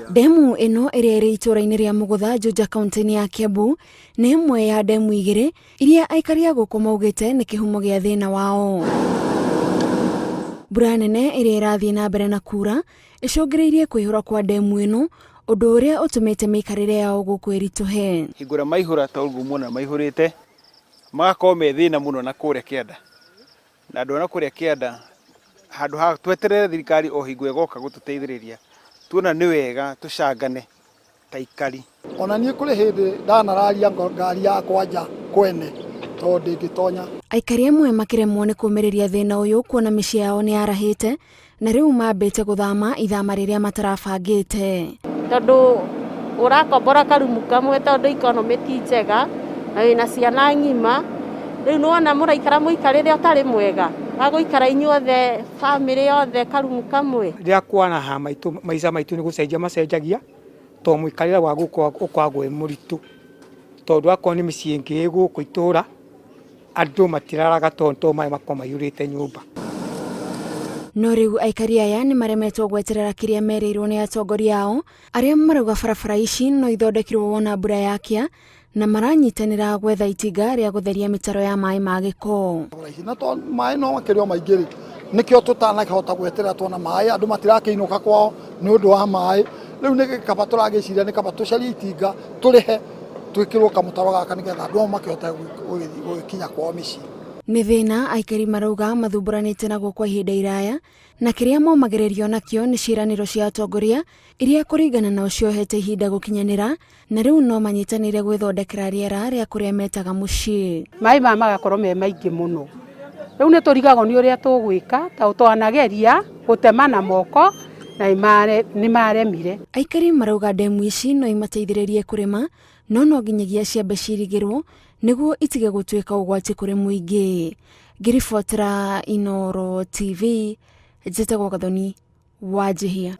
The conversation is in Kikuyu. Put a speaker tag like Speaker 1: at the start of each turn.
Speaker 1: Ndemu ĩno ĩrĩa ĩrĩ itũũra-inĩ rĩa Mũgũtha, Juja, kaunti-inĩ ya Kiambu, nĩ ĩmwe ya ndemu igĩrĩ iria aikari a gũkũ maugĩte nĩ kĩhumo gĩa thĩna wao. Mbura nene ĩrĩa ĩrathiĩ na mbere na kura ĩcũngĩrĩirie kũihũra kwa ndemu ĩno, ũndũ ũrĩa ũtũmĩte mĩikarĩre yao gũkũ ĩritũhe.
Speaker 2: Hingo ĩrĩa maihũra ta ũguo muona maihũrĩte, magakorwo me thĩna mũno na kũrĩa kĩanda. Na andũ a na kũrĩa kĩanda, handũ ha tweterere thirikari o hingo ĩgoka gũtũteithĩrĩria, tuona nĩ wega tũcangane ta aikari.
Speaker 3: Ona niĩ kũrĩ hĩndĩ ndanararia ngari yakwa nja kwene tondũ ndĩngĩtonya.
Speaker 1: Aikari amwe makĩremwo nĩ kũmĩrĩria thĩna ũyũ kuona mĩciĩ yao nĩ yarahĩte na rĩu mambĩte gũthama ithama rĩrĩa matarabangĩte.
Speaker 4: Tondũ ũrakombora karumu kamwe tondũ ikonomĩ ti njega na wĩna ciana ng'ima, rĩu nĩwona mũraikara mũikarĩre ũtarĩ mwega wa gũikara inyuothe bamĩrĩ yothe karumu kamwe.
Speaker 5: Rĩrĩa kwaraha maitũ maica maitũ nĩ gũcenjia macenjagia tondũ mũikarĩre wa gũkũ ũkoragwo wĩ mũritũ tondũ akorwo nĩ mĩciĩ ĩngĩ ĩ gũkũ itũra andũ matiraraga tondũ maĩ makoragwo maiyũrĩte nyũmba.
Speaker 1: No rĩu aikari aya nĩ maremetwo gweterera kĩrĩa merĩirwo nĩ atongoria ao arĩa marauga barabara ici no ithondekirwo wona mbura yakĩa na maranyitanĩra gwetha itinga rĩa gũtheria mĩtaro ya maĩ ma gĩko.
Speaker 3: Na to maĩ no makĩrĩ o maingĩ rĩ, nĩkĩo tũtanakĩhota gweterera tuona maĩ, andũ matirakĩinũka kwao nĩ ũndũ wa maĩ. Rĩu nĩ kaba tũragĩciria nĩ kaba tũcarie itinga tũrĩhe twĩkĩrwo kamũtaro gaka nĩgetha andũ ao makĩhote gũgĩkinya kwao mĩciĩ.
Speaker 1: Nĩ thĩna aikari marauga mathumbũranĩte naguo kwa ihinda iraya na kĩrĩa momagĩrĩrio nakĩo nĩ ciĩranĩro cia atongoria iria kũringana nao ciohete ihinda gũkinyanĩra na rĩu no manyitanĩire gwĩthondekera rĩera rĩa kũrĩa metaga mũciĩ.
Speaker 6: Maĩ maya magakorwo me maingĩ mũno, rĩu nĩ tũrigagwo nĩ ũrĩa tũgwĩka tondũ twanageria gũtema na moko na nĩ maremire.
Speaker 1: Aikari marauga ndemu ici no imateithĩrĩrie kũrĩma no no nginyagia ciambe cirigĩrwo nĩguo itige gũtuĩka ũgwati kũrĩ mũingĩ. Ngĩribotera Inooro TV, njĩtagwo Gathoni Wanjihia.